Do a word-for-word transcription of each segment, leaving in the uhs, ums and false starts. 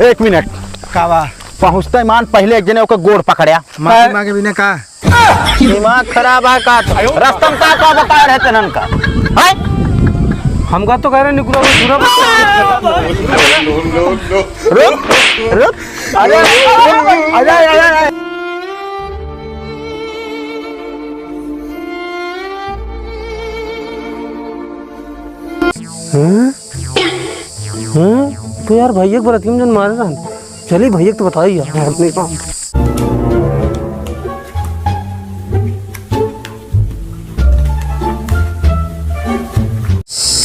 एक मिनट। का बा? पहुँचते मान पहले एक जने ओके गोड़ पकड़्या। माफी मांगे बिना का? दिमाग खराब है का? रास्ता में का, का बता रहे थे नन का? हैं? हमका तो कह रहे निकुरा, निकुरा। रुक, रुक। अरे, अरे, अरे, अरे। हम्म? हम्म? तो यार भैया के बरतिया में जन मारे रहन। चली भैया के तो बताई यार अपने काम।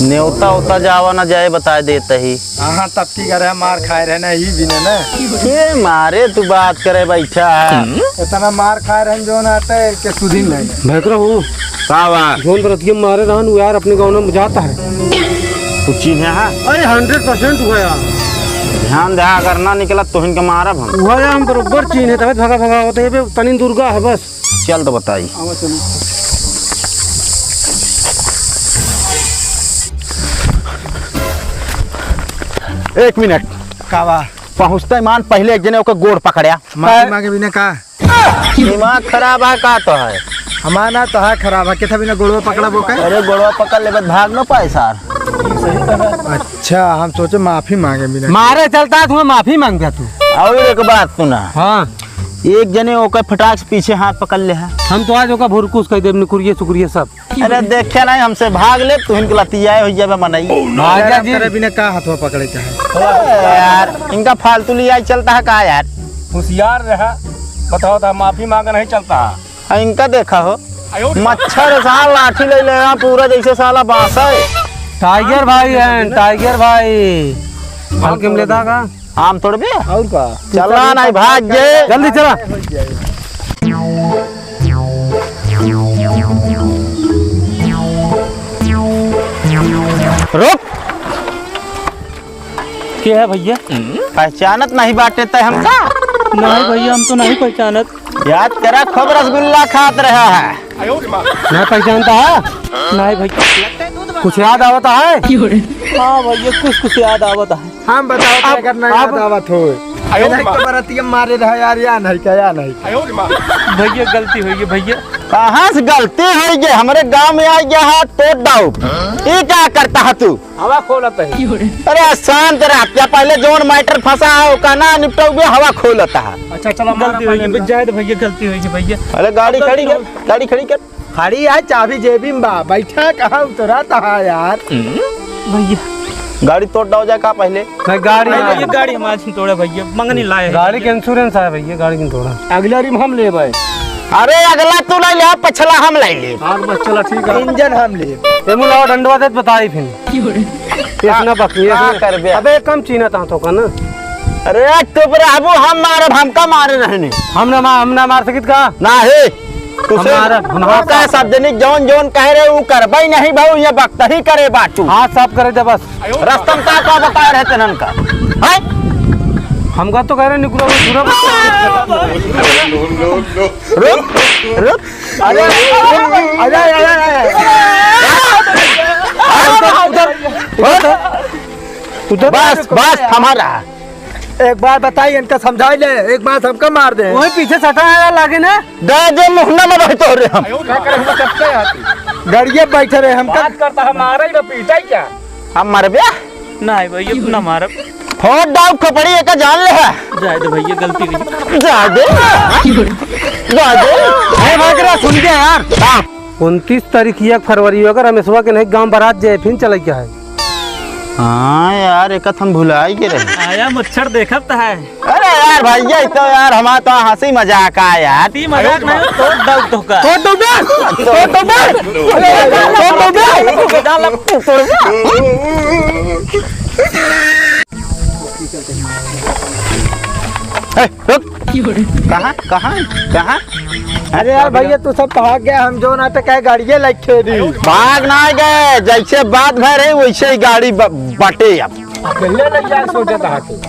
नेवता उता जावा ना जाए, बताए देत ही। हाँ, हाँ, तब की करे, मार खाए रहे ना, ही भी ने ना। के मारे तू बात करे बैठा है? इतना मार खाए रहे जो ना आते के सुधी नहीं। भैकरा हो। का बा? जोन बरतिया मारे रहन, वो यार अपने गाँव में जाता है। तू चीन्हे हा? अरे, हंड्रेड परसेंट हुआ यार। ध्यान दे, अगर ना निकला, तोहिन के मारब हम। हुआ यार, हम बरोबर चीन्हे, तबे भगा भगा होते हैं, तनी दुर्गा है बस। चल तो बताई। आवा चली। एक मिनट। का बा? पहुँचते मान पहले एक जने ओके गोड़ पकड़्या। माफी मांगे बिना का? दिमाग खराब है का तो है? हमार ना तो है खराब है, कितना बिना गोड़वा पकड़ा बोके? अरे गोड़वा पकड़ लेबे, भाग न पाए सार। अच्छा, हम सोचे माफी मांगे बिना। मारे चलता है, तुम्हें माफी मांग गया तू। और एक बात सुना। हाँ। एक जने ओकर फटाक से पीछे हाथ पकड़ ले है। हम तो आज ओकर भुरकुस कह देब, निकुरिये सुकुरिये सब। अरे देखे नहीं, हमसे भाग ले, तू इनके लतियाए हो जाबे मनई। भाग जा जी। करे बिना का हथवा पकड़े के है? अरे यार, इनका फालतू लिया चलता है का यार? होशियार रहा, बताओ तो माफी मांगा नहीं चलता है। आ, इनका देखा हो, मच्छर साला लाठी ले ले, पूरा जैसे साला बांस है। टाइगर भाई हैं, टाइगर भाई। हल्के में लेता का? आम तोड़बे? और का? चला नहीं, भाग जे। जल्दी चला। रुक। के है भैया? पहचानत नहीं बाटे तै हमका? नहीं भैया, हम तो नहीं पहचानत। याद करा, खूब रसगुल्ला खात रहा है। नहीं पहचानता है? नहीं भैया। कुछ याद आवता है? हाँ भैया, कुछ कुछ याद आवता है। हम बताओ तो अब, अगर नहीं अब याद आवत हो। अरे तो बरातिया मारे रहा यार, या नहीं का, या नहीं का। भैया गलती हुई है भैया। कहाँ से गलती हुई है? हमरे गांव में आ गया है तो डाउट। ये क्या करता है तू? हवा खोलत है। अरे शांत रह, क्या पहले जोन मैटर फंसा है ओका ना निपटाऊ बे, हवा खोलत है। अच्छा चलो, हमारा गलती हुई है, जाए दे भैया, गलती हुई है भैया। अरे गाड़ी खड़ी कर, गाड़ी खड़ी कर। खड़ी है, चाबी जेबी में बा, बैठा कहाँ उतरा था यार। भैया। गाड़ी तोड़ डाओ जाए का पहले? नहीं, गाड़ी नहीं, ना। भैया, गाड़ी हमारे से तोड़ा भैया, मंगनी लाए हैं। गाड़ी के इंश्योरेंस है भैया, गाड़ी के तोड़ा। अगला रिम हम लेबै। अरे अगला तू नहीं ले, पछला हम ले ले। हाँ बस चला ठीक है। इंजन हम ले। ए मुलावा डंडवा दे बताई फिर। इतना बकनी का है। करबे? अबे कम चीना ता तो का ना। अरे चुप रहबू, हम मारब, हमका मारे रहने। हम ना मा-, हम ना मार सकित का? नाही। तुसे हम मारब, हम का सार्वजनिक जौन जौन कह रहे उ करबे नहीं भाऊ, ये वक्त ही करे बाटू। हाँ सब करे दे बस। रास्ता में का का बता रहे थे ननका? हैं? हमका तो कह रहे निकुरा, निकुरा। रुक, रुक। अरे, अरे, अरे, अरे। उधर, उधर, उधर, उधर। बस, बस, हमारा। एक बार बताई, इनका समझाई ले, एक बार हमका मार दे। वही पीछे सटा आया लागे ना। दे दे मुहना में बैठो रे हम। गड़िए बैठे रहे हमका। बात करता है, मारा ही ना पीटा ही क्या? हम मरबे? नहीं भाई, अब ना मारब। फोड़ डाउब खोपड़ी एका जान ले है। जाए दे भैया, गलती हुई। जाए दे। जाए दे। अरे भाग रहा, सुन के यार। हाँ। उनतीस तारीख एक फरवरी होगा, रमेशवा के नहीं गांव बारात जाए, फिर चले क्या है? हाँ यार, एक हम भुलाई के रहे। आया मच्छर देखत है। अरे यार भैया, ई तो यार हमार तो हंसी मजाक आ यार। हंसी मजाक नहीं, तोड़ दो तो का। तोड़ दो बे, तोड़ दो बे, तोड़ दो बे। ए, रुक। कहाँ, कहाँ, कहाँ? अरे यार भैया, तू सब भाग गया, हम जो ना तो कहे गाड़िए लइके दी। भाग ना गए, जैसे बात भय रही वैसे ही गाड़ी ब-, बटे अब। पहले लग जाए सोचत रहा तू।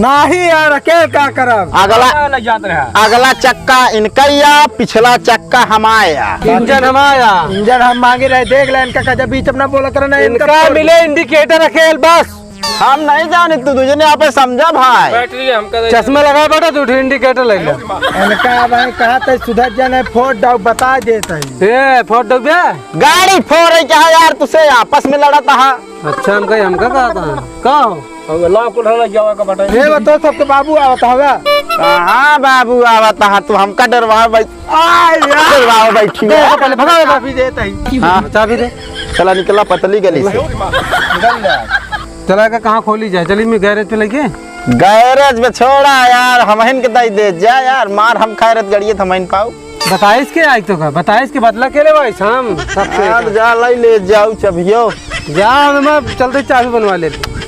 नाही यार, अकेले का करब? अगला, अगला लग जात रहा। अगला चक्का इनका ही आ, पिछला चक्का हमाया। इंजन हमाया। इंजन हम मांगे रहे, देख ले इनका कजा बीच अपना बोला करना, इनका इनका मिले इंडिकेटर अकेल बस। हम नहीं जाने, तू दुइ जने यहाँ पे समझा भाई। बैटरी हमका दे। चश्मा लगाए बैठा, तू indicator ले ले। इनका भाई कहा तै सुधर जाने, फोड़ डाउ बता देत है। ए, फोड़ डाउ बे? गाड़ी फोड़ है क्या यार, तुसे आपस में लड़त हा। अच्छा, हमका, हमका कहा था। का हो? हम लाओ कुल हला जावा का बटा। ए, बताओ सबके बाबू आवत हवा। कहाँ बाबू आवत हा, तू हमका डरवा भाई। आ यार। डरवा बैठी है। पहले भगा दे। चाबी देत है। हाँ। चाबी दे। चला निकला पतली गली से। निकल जा। चला के कहाँ खोली जाए? चली मैं गैरेज पे लेके। गैरेज में छोड़ा यार, हमहिन के दई दे जा यार, मार हम खाए रहत गड़िए त हमहिन पाऊ। बताइस के आई तो का? बताइस के बदला के लेवा हम सबसे। यार जा लाई ले जाऊ चबियो। जा, हम चलते चाबी बनवा लेते।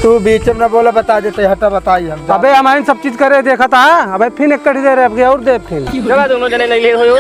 तू बीच में ना बोला, बता देते, हटा बताई हम। अबे हमहिन सब चीज करे देखा था, अबे फिर एक कड़ी दे रहे, अब और दे फिर। चला दोनों जने नहीं ले हो।